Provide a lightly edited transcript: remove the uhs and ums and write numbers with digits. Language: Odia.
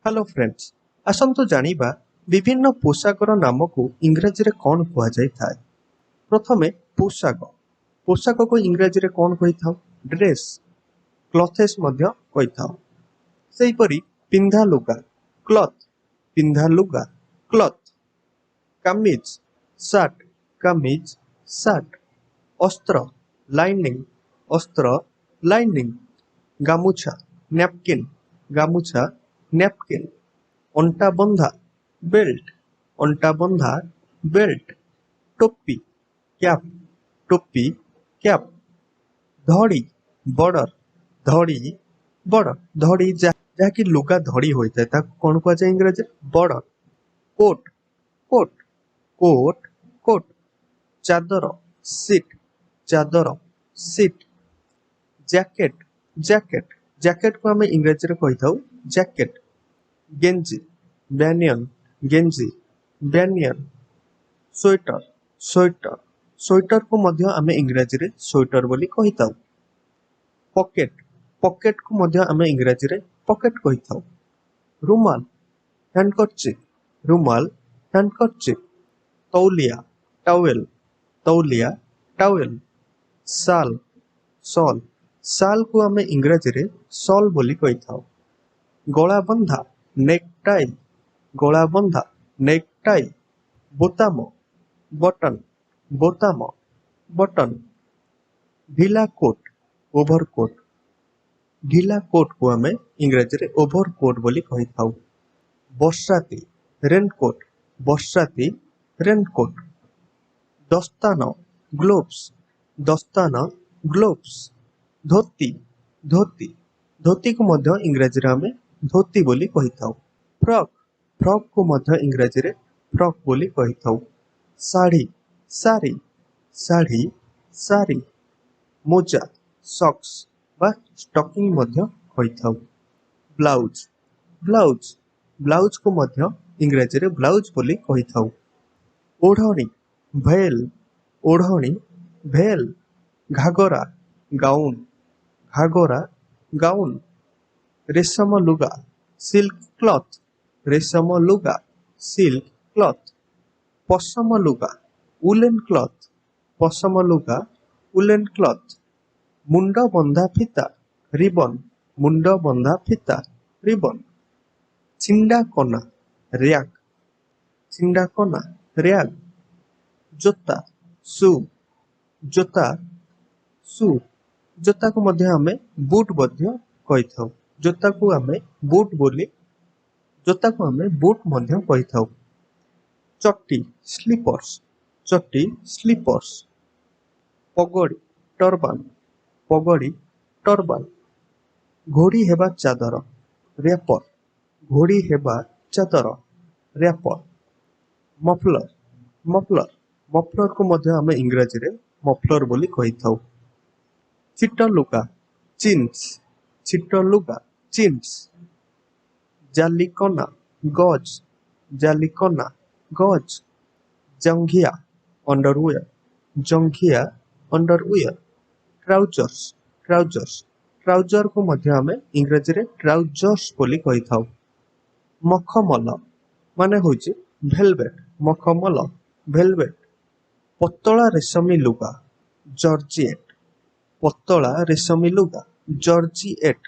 ହ୍ୟାଲୋ ଫ୍ରେଣ୍ଡସ୍, ଆସନ୍ତୁ ଜାଣିବା ବିଭିନ୍ନ ପୋଷାକର ନାମକୁ ଇଂରାଜୀରେ କ'ଣ କୁହାଯାଇଥାଏ। ପ୍ରଥମେ ପୋଷାକ। ପୋଷାକକୁ ଇଂରାଜୀରେ କ'ଣ କହିଥାଉ? ଡ୍ରେସ୍, କ୍ଲଥେସ୍ ମଧ୍ୟ କହିଥାଉ। ସେହିପରି ପିନ୍ଧା ଲୁଗା, କ୍ଲଥ୍। ପିନ୍ଧା ଲୁଗା, କ୍ଲଥ୍। କାମିଜ, ସାର୍ଟ। କାମିଜ, ସାର୍ଟ। ଅସ୍ତ୍ର, ଲାଇନିଂ। ଅସ୍ତ୍ର, ଲାଇନିଂ। ଗାମୁଛା, ନ୍ୟାପକିନ୍। ଗାମୁଛା, ନ୍ୟାପକିନ୍। ଅଣ୍ଟା ବନ୍ଧା, ବେଲ୍ଟ। ଅଣ୍ଟା ବନ୍ଧା, ବେଲ୍ଟ। ଟୋପି, କ୍ୟାପ୍। ଟୋପି, କ୍ୟାପ୍। ଧଡ଼ି, ବର୍ଡର। ଧଡ଼ି, ବର୍ଡର। ଧଡ଼ି, ଯାହାକି ଲୁଗା ଧଡ଼ି ହୋଇଥାଏ, ତାକୁ କ'ଣ କୁହାଯାଏ ଇଂରାଜୀରେ? Border. Coat, coat. Coat, coat. ଚାଦର, ସିଟ୍। ଚାଦର, ସିଟ୍। Jacket, jacket. ଜ୍ୟାକେଟକୁ ଆମେ ଇଂରାଜୀରେ କହିଥାଉ ଜ୍ୟାକେଟ୍। ଗେଞ୍ଜି, ବ୍ୟାନିୟନ। ଗେଞ୍ଜି, ବ୍ୟାନିୟନ। Sweater, sweater. ସ୍ୱେଟରକୁ ମଧ୍ୟ ଆମେ ଇଂରାଜୀରେ ସ୍ୱେଟର ବୋଲି କହିଥାଉ। ପକେଟ। ପକେଟକୁ ମଧ୍ୟ ଆମେ ଇଂରାଜୀରେ ପକେଟ କହିଥାଉ। ରୁମାଲ, ହ୍ୟାଣ୍ଡକରଚିଫ୍। ରୁମାଲ, ହ୍ୟାଣ୍ଡକରଚିଫ୍। ତଉଲିଆ, ଟାୱେଲ। ତଉଲିଆ, ଟାୱେଲ। ଶାଲ, ସଲ୍। ଶାଲକୁ ଆମେ ଇଂରାଜୀରେ ସଲ୍ ବୋଲି କହିଥାଉ। ଗଳାବନ୍ଧା, ନେକ୍ ଟାଇ। ଗଳାବନ୍ଧା, ନେକ୍ ଟାଇ। ବୋତାମ, ବଟନ। ବୋତାମ, ବଟନ। ଢିଲା କୋଟ୍, ଓଭର କୋଟ୍। ଢିଲା କୋଟ୍କୁ ଆମେ ଇଂରାଜୀରେ ଓଭର କୋଟ୍ ବୋଲି କହିଥାଉ। ବର୍ଷାତି, ରେନକୋଟ୍। ବର୍ଷାତି, ରେନକୋଟ୍। ଦସ୍ତାନ, ଗ୍ଲୋଭ୍ସ। ଦସ୍ତାନ, ଗ୍ଲୋଭ୍ସ। ଧୋତି, ଧୋତି। ଧୋତିକୁ ମଧ୍ୟ ଇଂରାଜୀରେ ଆମେ ଧୋତି ବୋଲି କହିଥାଉ। ଫ୍ରକ୍। ଫ୍ରକ୍କୁ ମଧ୍ୟ ଇଂରାଜୀରେ ଫ୍ରକ୍ ବୋଲି କହିଥାଉ। ଶାଢ଼ୀ, ସାରି। ଶାଢ଼ୀ, ସାରି। ମୋଜା, ସକ୍ସ ବା ଷ୍ଟକିଂ ମଧ୍ୟ କହିଥାଉ। Blouse, blouse. ବ୍ଲାଉଜକୁ ମଧ୍ୟ ଇଂରାଜୀରେ ବ୍ଲାଉଜ ବୋଲି କହିଥାଉ। ଓଢ଼ଣୀ, ଭେଲ୍। ଓଢ଼ଣୀ, ଭେଲ୍। ଘାଗରା, ଗାଉନ୍। ଘାଗରା, ଗାଉନ୍। ରେଶମ ଲୁଗା, ସିଲ୍କ କ୍ଲଥ୍। ରେଶମ ଲୁଗା, ସିଲ୍କ କ୍ଲଥ୍। ପଶମ ଲୁଗା, ଉଲେନ୍ କ୍ଲଥ୍। ପଶମ ଲୁଗା, ଉଲେନ୍ କ୍ଲଥ୍। ମୁଣ୍ଡ ବନ୍ଧା ଫିତା, ରିବନ୍। ମୁଣ୍ଡ ବନ୍ଧା ଫିତା, ରିବନ୍। ଛିଣ୍ଡା କନା, ର୍ୟାଗ୍। ଛିଣ୍ଡା କନା, ର୍ୟାଗ୍। ଜୋତା, ସୁ। ଜୋତା, ସୁ। ଜୋତାକୁ ମଧ୍ୟ ଆମେ ବୁଟ୍ ମଧ୍ୟ କହିଥାଉ। ଜୋତାକୁ ଆମେ ବୁଟ୍ ବୋଲି, ଜୋତାକୁ ଆମେ ବୁଟ୍ ମଧ୍ୟ କହିଥାଉ। ଚଟି, ସ୍ଲିପର୍ସ। ଚଟି, ସ୍ଲିପର୍ସ। ପଗଡ଼ି, ଟର୍ବାନ। ପଗଡ଼ି, ଟର୍ବାନ। ଘୋଡ଼ି ହେବା ଚାଦର, ର୍ୟାପର। ଘୋଡ଼ି ହେବା ଚାଦର, ର୍ୟାପର। Muffler, muffler. ମଫଲରକୁ ମଧ୍ୟ ଆମେ ଇଂରାଜୀରେ ମଫଲର ବୋଲି କହିଥାଉ। ଛିଟ ଲୁଗା, ଚିଣ୍ଟସ୍। ଛିଟ ଲୁଗା, ଚିଣ୍ଟସ୍। ଜାଲି କନା, ଗଜ୍। ଜାଲି କନା, ଗଜ୍। ଜଙ୍ଘିଆ, ଅଣ୍ଡରୱେୟାର। ଜଙ୍ଘିଆ, ଅଣ୍ଡରୱେୟାର। Trousers, trousers. ଟ୍ରାଉଜରକୁ ମଧ୍ୟ ଆମେ ଇଂରାଜୀରେ ଟ୍ରାଉଜର୍ସ ବୋଲି କହିଥାଉ। ମଖମଲ ମାନେ ହେଉଛି ଭେଲଭେଟ୍। ମଖମଲ, ଭେଲଭେଟ୍। ପତଳା ରେଶମୀ ଲୁଗା, ଜର୍ଜିଏଟ୍। ପତଳା ରେଶମୀ ଲୁଗା, ଜର୍ଜିଏଟ୍।